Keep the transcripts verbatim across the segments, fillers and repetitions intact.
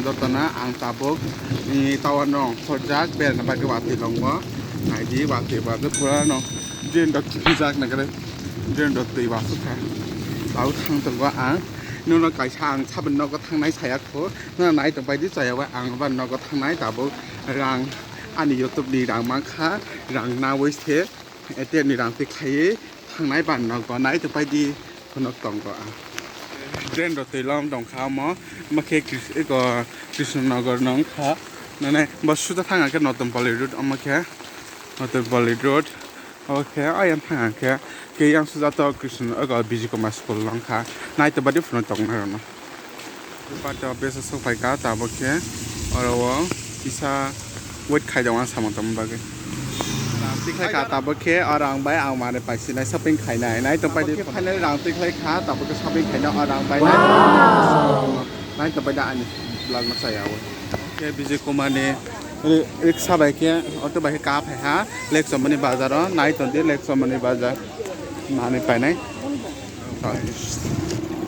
Jotona ang tabuk, eh, tower no ongkhorjak, berana bagwi watwi longo. Naidi watwi bagwi pura no drain rok chukijak nai khe, drain rok twi wasuk kha. Tabuk thang tongo ang. Nono kaisa ang saboni nogo thangnai saya kho. Nono nai tong pai di, chaya bai ang bani nogo thangnai. Tabuk rang ani YouTube ni rang mankha, rang nawi se. Airtel ni rang twi khaiwi thangnai bani nogo nai tong pai di, phunuk tongo ang. Drain rok twi lom tong kha omo, omo khe Kris-, eko Krishnanagar no wng kha. Nane bo suda thang khe Notun Pally Road, omo khe Notun Pally Road. Omo khe ayang thang khe, khe yang suda to Krishna, eko Bijay Kumar School no wng kha. Nai tong pai di phunuk tong nai rok no. Part of besa sok phaikha, tabuk khe oro o kisa wait khai tongo ang samung tangma bagwi. Rang tikhlai kha, tabuk khe oro ang bai ang manwi paisinai shopping khainai. Nai tong pai di, tabuk khe finally rang tikhlai kha, tabuk khe shopping khaina oro ang bai nai. Nai tong pai da ani vlog no chaya o. Khe Bijay Kumar ni ri-, riksa bai khe auto bai khe ka phai ha, Lekchomani bazar o. Nai tong di Lekchomani bazar manwi painai.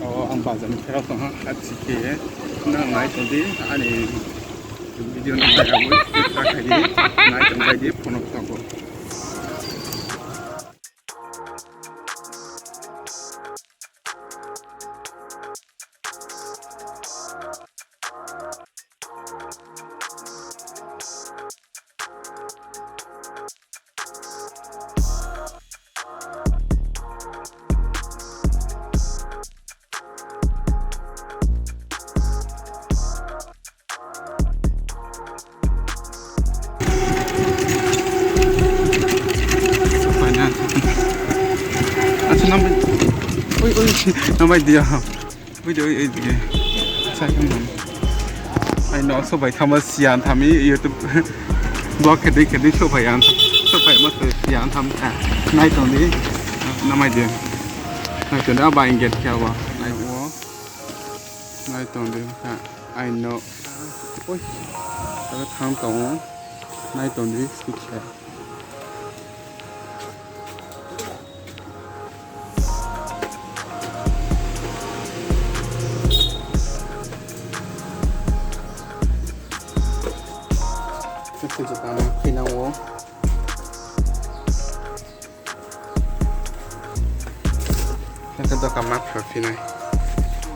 O ang bazar ni phera tong ha, hati khe nang nai tong di ani video no nai rogwi ta khai di, nai tong bai di phunuk tongo. Acha nambai. Oi, oi, nambai dia. Video, video. Sai kan. Ai no, sobai thama siyan thami YouTube vlog khedi khedi sobai an. Sobai ma siyan tham. Nai tong di. Namai di. Nai tong di, aba engage kya wa. Nai o. Nai tong di. Ai no. Oi. Taga thang tong. Nai tong di. Khe jotano khainao. Khe dokan ma pha phinai.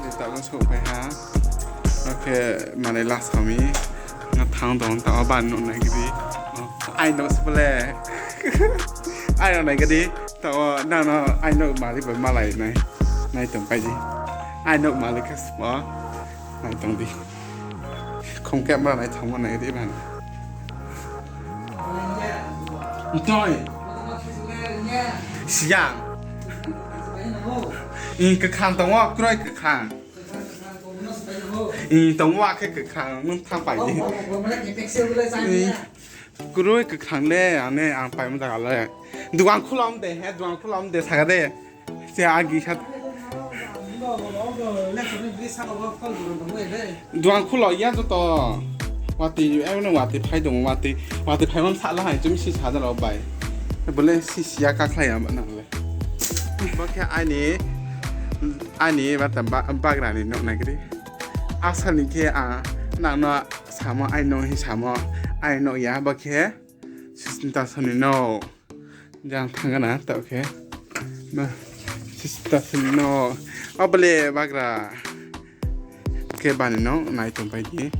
Ni tabuk sok phai ha. Oke, mane last kami. Nga thang dong, tao ban no nai gidi. Ai no sable. Ai no nai gidi. Tao nang no ai no mali bai malai nai. Nai tong pai di. Ai no mali khas ba. Nai tong di. Khum kep ma nai thang ma nai gidi ban. Toi. Siang. Ih, kwkhwrang tongo, kwrwi kwkhwrang. Ih, tongo, akhe kwkhwrang, nwng thang pai di. Ih, kwrwi kwkhwrang le, ane ang paima jaga le. Dugan khulom de, he, dugan khulom de, saga de. Se agi sat. Duang khulo ya joto. Wati, eh, no wati phai dong, wati, wati phai man sala hai chum si sa dalo bai. Bole si siya ka khlai ya na le. Bo khe ani, ani bata ba-, bagrani nok nagri. Asal ni khe a nang no samo ai no hi samo ai no ya bo khe. Sisinta soni no. Jang thangana tao khe. Ba, sisinta soni no. Abole bagra. Khe bani no nai tong pai di.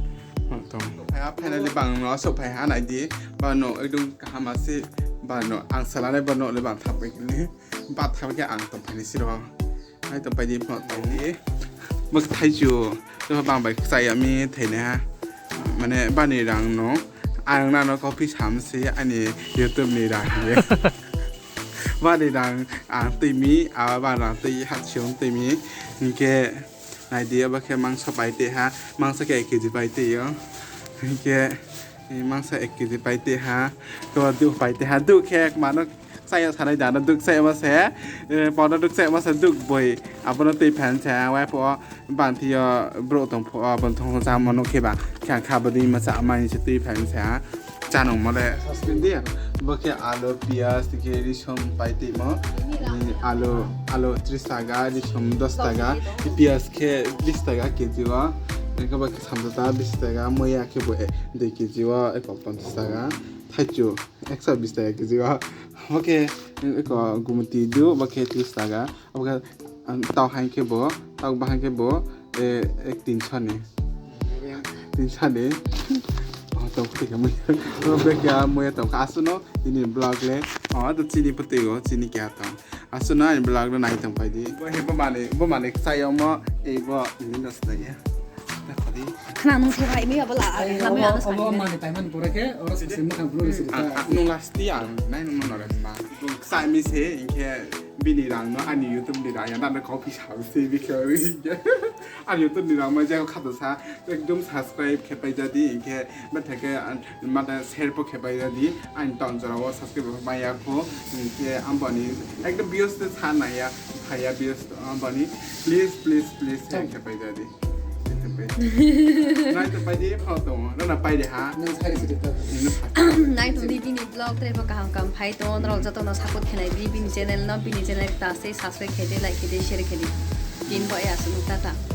Tong. Phai ha, finally bang no sok phai ha nai di. Ba no ekdom kaham ase. Ba no ang salane ba no le bang thap pai kini. Ba thap khe ang tong pai ni siro. Hai tong pai di phone tong di. Bak thai chu. To bang bai chai ami thai ne ha. Mane bani rang no. Ang nano coffee sam se ani YouTube ni rang ye. Bani rang ang twi mi, a ba rang twi hat siyon twi mi. Hingke nai di abo khe mangsa pai twi ha. Mangsa khe ek kg pai twi yo. Hingke mangsa ek kg pai twi ha. To du pai twi ha. Du khe mano Saya sanai dana duk saya masa, eh, powder duk saya masa duk boi. Abono twi phan saya, wai po banthi yo bro tong pho, abon thong sa mano khe ba. Kha kha bodi masa amai se twi phan saya. Chanong mole. Suspend dia. Bo khe alu, piyaj, tike risom pai twi mo. Ni alu, alu tris taka, risom dos taka. Piyaj khe bis taka kg o. Eko ba khe samsata bish taka, muya khe bo, eh, dui kg o eko ponchas taka, thaichu ekso bish taka kg o. Obo khe eko gumuti du, obo khe tris taka. Obo khe, ang tau hai khe bo, tau bahai khe bo, eh, ek tinso ni. Tinso ni. Oh, tau khe muya. Obo khe muya tau kha asuno ini vlog le. Oh, to chini putui o, chini kya tong. Aswkno ani vlog no nai tong pai di. Bo he bo mani, bo mani kchai omo, ei bo nini no swlai ya. Khna nung se bai mi abo la, la mi ano sai. Obo mani paiman pore khe, oro sisi mukhang bro sisi. Ang, ang nung lasti ang, nai nung no resma. Bo kchai mi se, inkhe bini rang no ani YouTube ni rang ya, nang no copy sa se bi khe. Ani YouTube ni rang ma jago khato sa, ekdom subscribe khe pai jadi, inkhe, bethake, Mata share po khe pai jadi, ani town jora o subscribe maya kho, hinkhe amboni ekdom views te sa naya, phaya views amboni, please, please, please, share khe pai jadi. Nai to pai di, pho to, no na pai di ha. Nai to di bini vlog tre po kaham kam phai to, norok joto no support khe nai di, bini channel no, bini channel ta se subscribe khe di, like khe di, share khe di. Tin bo ya sunu tata.